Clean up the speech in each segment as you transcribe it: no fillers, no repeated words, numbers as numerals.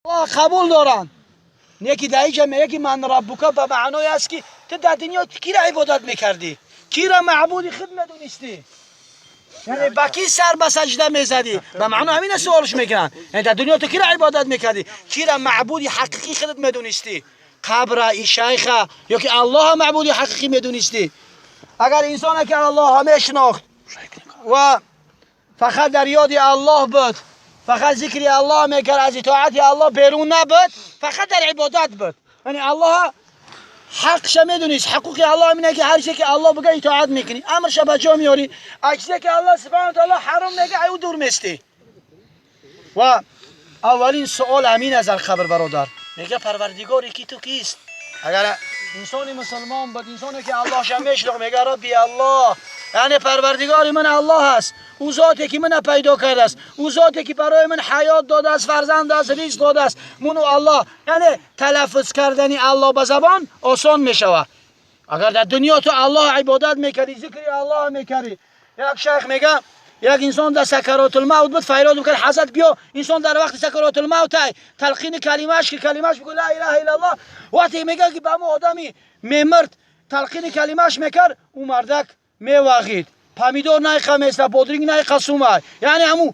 Қабул доранд. Неки дар инҷа мега ки من ربك ба маъное аст ки ту дар дунё кира ибодат мекардӣ, кира маъбуди худ медонистӣ, яъне ба ки сар ба саҷда мезадӣ? Ба маъно ҳамина суолш мекунанд. Яъне дар дунё ту кира ибодат мекардӣ, кира маъбуди ҳақиқӣ худат медонистӣ? Қабра, и шайха ё ки Аллоҳа маъбуди ҳақиқӣ медонистӣ? Агар инсоне ки Аллоҳа мешинохт ва фақат дар ёди Аллоҳ буд, фақат зикри Аллоҳ мекард, аз итоати Аллоҳ берун набуд, фақат дар ибодат буд, яъне Аллоҳ ҳақша медонист. Ҳуқуқи Аллоҳ ине ки ҳар чизе ки Аллоҳ бигӯяд, итоат мекунӣ, амрша ба ҷо меорӣ, аз чизе ки Аллоҳ субҳана таоло ҳаром мега, ай ӯ дур местӣ. Ва аввалин суол ҳамин аст дар қабр, бародар. Мега: «Парвардигори ки ту кист?» Агар инсони мусулмон буд, инсоне ки Аллоҳша мешинохт, мега: «ربي الله», яъне парвардигори ман Аллоҳ аст, ӯ зоте ки мана пайдо кардааст, ӯ зоте ки барои ман ҳаёт додааст, фарзанд аст, ризқ додааст, ману Аллоҳ. Яъне талаффуз кардани Аллоҳ ба забон осон мешавад, агар дар дунё ту Аллоҳ ибодат мекардӣ, зикри Аллоҳ мекардӣ. Як шайх мега, як инсон дар сакаротулмавт буд, фарёд мекард: «Ҳазрат, биё!» Инсон дар вақти сакаротулмавт ай талқини калимааш ки калимааш бигӯ ла илаҳа иллаллоҳ. Вақте мега ки ба ҳамон одами мемирд талқини калимааш мекард, ӯ мардак мевағид: помидор найқа места, бодринг найқа сума. Яъне ҳамун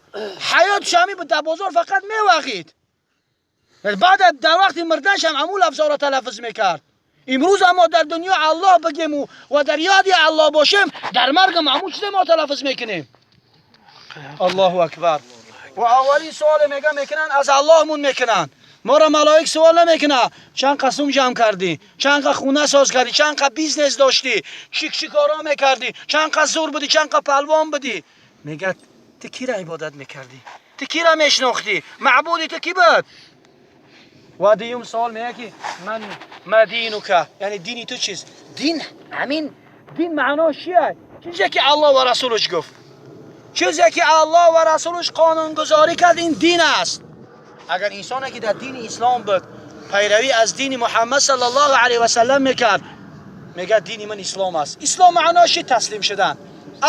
ҳаётш ҳамин буд, дар бозор фақат мевағид. Баъд дар вақти мирданшам ҳамун лафзҳоро талаффуз мекард. Имрӯз аммо дар дунё Аллоҳ бигему ва дар ёди Аллоҳ бошем, дар маргам ҳамун чизе мо талаффуз мекунем. Аллоҳу акбар. Ва аввалин суоле мега мекунанд, аз Аллоҳмун мекунанд. Моро малоик суол намекунад: чанд қа сум ҷамъ кардӣ, чанд қа хона соз кардӣ, чанд қа бизнес доштӣ, чӣ чӣ коро мекардӣ, чанд қа зур будӣ, чанд қа палвон будӣ. Мегӯяд: «Ту кира ибодат мекардӣ? Ту кира мешинохтӣ? Маъбуди ту кӣ буд?» Ва дуюм савол меяд ки من ما دينك, яъне дини ту чист? Дин ҳамин дин маънош чия? Чизе ки Аллоҳ ва расулаш гуфт, чизе ки Аллоҳ ва расулаш қонунгузорӣ кард, ин дин аст. Агар инсоне ки дар дини ислом буд, пайравӣ аз дини Муҳаммад саллаллоҳу алайҳи васаллам мекард, мегӯяд: «Дини ман ислом аст». Ислом маънош чи? Таслим шудан.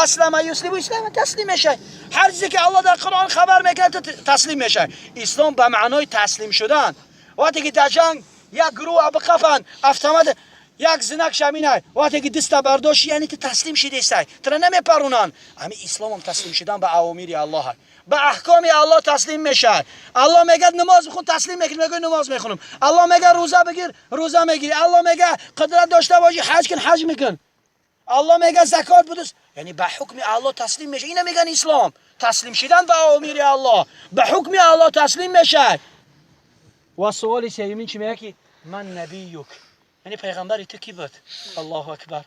أسلم يسلم ислом, таслим мешавӣ. Ҳар чизе ки Аллоҳ дар Қуръон хабар мекард, ту таслим мешавӣ. Ислом ба маънои таслим шудан. Вақте ки дар ҷанг як гурӯҳ биқафанд, автомат як знак шаминай, вақте ки диста бардошти, яъне ту таслим шидестай, тура намепарунанд. Ҳамин исломам таслим шудан ба авомири Аллоҳ, ба аҳкоми Аллоҳ таслим мешавад. Аллоҳ мегӯяд: «Намоз бихун», таслим мекунӣ, мегӯяд: «Намоз мехонам». Аллоҳ мегӯяд: «Рӯза бигир», рӯза мегирӣ. Аллоҳ мегӯяд: «Қудрат дошта бошӣ, ҳаҷ кун», ҳаҷ мекун. Аллоҳ мегӯяд: «Закот бидус», яъне ба ҳукми Аллоҳ таслим мешавад. Ина мегӯян ислом, таслим шудан ба авомири Аллоҳ, ба ҳукми Аллоҳ таслим мешавад. Ва суоли сеюмин чӣ мегӯяд ки من نبيك, яъне пайғамбари ту кӣ буд? Аллоҳу акбар!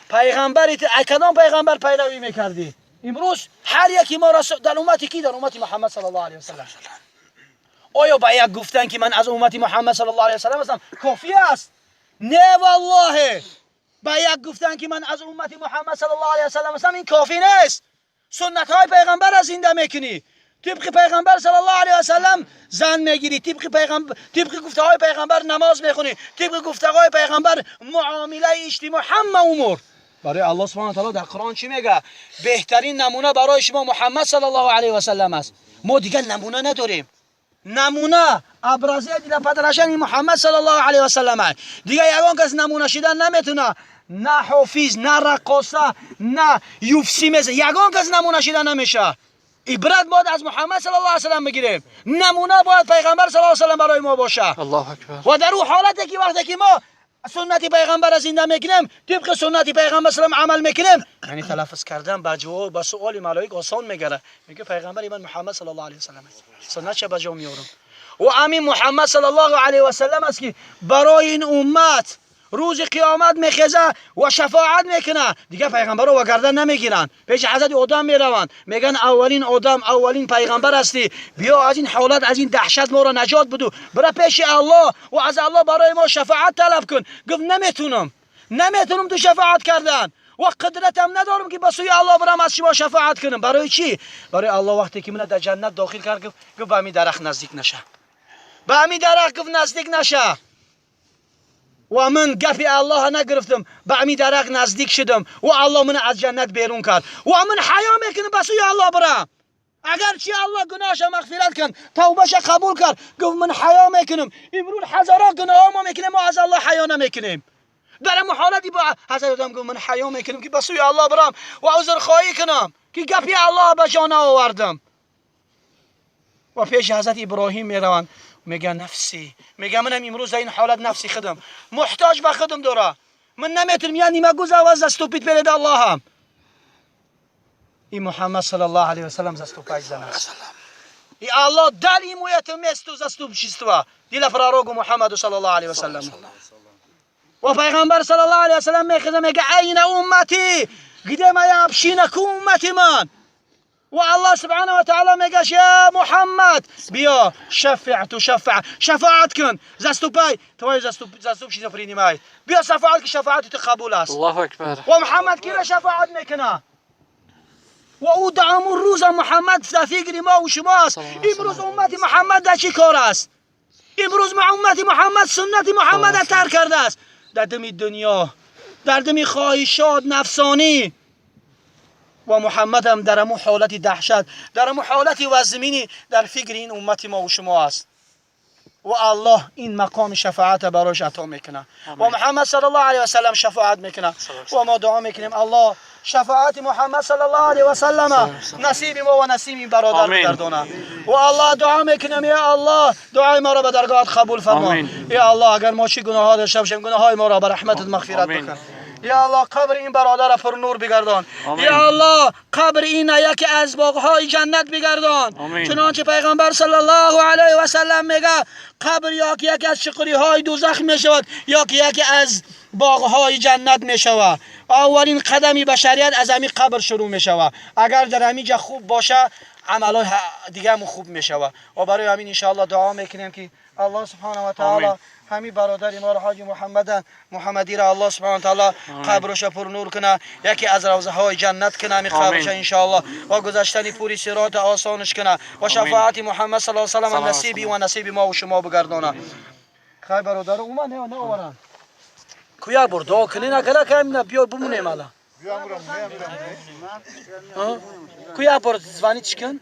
Пайғамбари ту, ай кадом пайғамбар пайравӣ мекардӣ? Имрӯз ҳар яки мо дар уммати кӣ? Дар уммати Муҳаммад саллаллоҳу алайҳи васаллам. Оё ба як гуфтан ки ман аз уммати Муҳаммад саллаллоҳу алайҳи васаллам ҳастам, кофӣ аст? Не, валлоҳе, ба як гуфтан ки ман аз уммати Муҳаммад саллаллоҳу алайҳи васаллам ҳастам, ин кофӣ нест. Суннатҳои пайғамбарро зинда мекунӣ, тибқи пайғамбар саллаллоҳу алайҳи васаллам зан мегирӣ, тибқи пайғамбар, тибқи гуфтаҳои пайғамбар намоз мехонӣ, тибқи гуфтаҳои пайғамбар муомилаи иҷтимоъ, ҳама умур. Барои Аллоҳ субҳана таоло дар Қуръон чӣ мега? Беҳтарин намуна барои шумо Муҳаммад саллаллоҳу алайҳи васаллам аст. Мо дигар намуна надорем. Намуна, образец для подражания Муҳаммад саллаллоҳу алайҳи васаллам аст. Дигар ягон кас намуна шидан наметуна, на ҳофиз, на раққоса, на юфси меза, ягон кас намуна шидан намешавад. Ибрат бояд аз Муҳаммад саллаллоҳу алайҳи васаллам бигирем. Намуна бояд пайғамбар саллаллоҳу алайҳи васаллам барои мо бошад. Аллоҳу акбар. Ва дар ӯ ҳолате ки вақте ки мо суннати пайғамбарро зинда мекунем, тибқи суннати пайғамбар салам амал мекунем, яъне талаффуз кардан ба ҷавоб ба суоли малоик осон мегардад. Мегӯяд: «Пайғамбари ман Муҳаммад саллаллоҳу алайҳи васаллам аст, суннатша ба ҷо меорам». Ва ҳамин Муҳаммад саллаллоҳу алайҳи васаллам аст ки барои ин уммат рӯзи қиёмат мехеза ва шафоат мекунад. Дигар пайғамбарро ва гардан намегиранд, пеши ҳазрати Одам мераванд, мегӯянд: «Аввалин одам, аввалин пайғамбар ҳастӣ, биё, аз ин ҳолат, аз ин даҳшат моро наҷот буду, бира пеши Аллоҳ ва аз Аллоҳ барои мо шафоат талаб кун». Гуфт: «Наметунам, наметунам ту шафоат кардан ва қудратам надорам ки ба сӯи Аллоҳ бирам, аз шумо шафоат кунам». Барои чӣ? Барои Аллоҳ вақте ки мана дар ҷаннат дохил кард, гуфт: «Ба ҳамин дарахт наздик наша, ба ҳамин дарахт», гуфт, «наздик наша». Ва ман гапи Аллоҳа нагирифтам, ба ҳамин дарахт наздик шудам ва Аллоҳ мана аз ҷаннат берун кард. Ва ман ҳаё мекунам ба сӯи Аллоҳ бирам. Агарчи Аллоҳ гуноҳша мағфират кун, тавбаша қабул кард, гуфт: ман ҳаё мекунам. Имрӯз ҳазорҳо гуноҳ мо мекунем, мо аз Аллоҳ ҳаё намекунем. Дар ҳамон ҳолати бо ҳазрат Одам гуфт: ман ҳаё мекунам, ки ба сӯи Аллоҳ бирам ва узрхоҳӣ кунам, ки гапи Аллоҳ ба ҷо наовардам. Ва пеши ҳазрат Иброҳим мераванд, мегӯяд: нафсӣ, мегӯяд: манам имрӯз дар ин ҳолат нафси худам муҳтоҷ ба худам дора, ман наметавонам, я не могу за вас заступить перед Аллоҳом. И Муҳаммад саллаллоҳу алайҳи васаллам заступать за нас, и Аллоҳ дал ему это место заступничества для пророку Мухаммаду саллаллоҳу алайҳи васаллам. Ва пайғамбар саллаллоҳу алайҳи васаллам мехеза, мега: айна уммати, где моя община, ку уммати ман? Ва Аллоҳ субҳанаҳу ва таъала мегаш: я Муҳаммад, биё, шаффиъ тушаффаъ, шафоат кун, заступай, твоё заступничество принимай, биё шафоат ки, шафоати ту қабул аст. Аллоҳу акбар. Ва Муҳаммад кира шафоат мекуна? Ва ӯ дар ҳамун рӯза Муҳаммад дар фикри мо ва шумо аст. Имрӯз уммати Муҳаммад дар чӣ кор аст? Имрӯз уммати Муҳаммад суннати Муҳаммадро тарк кардааст, дар дами дунё, дар дами хоҳишот нафсонӣ. Ва Муҳаммадам дар ҳамун ҳолати даҳшат, дар ҳамун ҳолати вазминӣ дар фикри ин уммати мо ва шумо аст. Ва Аллоҳ ин мақоми шафоата барош ато мекунад ва Муҳаммад саллаллоҳу алайҳи васаллам шафоат мекунад. Ва мо дуо мекунем, Аллоҳ шафоати Муҳаммад саллаллоҳу алайҳи васаллама насиби мо ва насиби ин бародар бигардонад. Ва Аллоҳ, дуо мекунем, я Аллоҳ, дуои моро ба даргоҳат қабул фармо. Я Аллоҳ, агар мо чӣ гуноҳҳо дошта бошем, гуноҳҳои моро ба раҳматат мағфират бикун. Я Аллоҳ, қабри ин бародарро пурнур бигардон. Я Аллоҳ, қабри ина яке аз боғҳои ҷаннат бигардон. Чунончи пайғамбар саллаллоҳу алайҳи васаллам мега: қабр ё ки яке аз чуқуриҳои дӯзах мешавад, ё ки яке аз боғҳои ҷаннат мешавад. Аввалин қадами башарият аз ҳамин қабр шурӯъ мешавад. Агар дар ҳамин ҷа хуб боша, амалҳои дигаамон хуб мешавад. Ва барои ҳамин, иншоаллоҳ, дуо мекунем, ки Аллоҳ субҳана ва таъало ҳамин бародари моро, ҳоҷи Муҳаммада Муҳаммадиро, Аллоҳ субҳана таъало қабрша пурнур куна, яке аз равзаҳои ҷаннат куна ҳамин қабрша, иншоаллоҳ, ва гузаштани пури сирота осонаш куна ва шафоати Муҳаммад саллаллоҳу алайҳи васаллам насиби ва насиби мо ва шумо бигардона. Хай, бародаро, ума не наоваранд, ку як бор дуо кунӣ, накара кам, биё бимонем ала. Ку як бор звонить кун.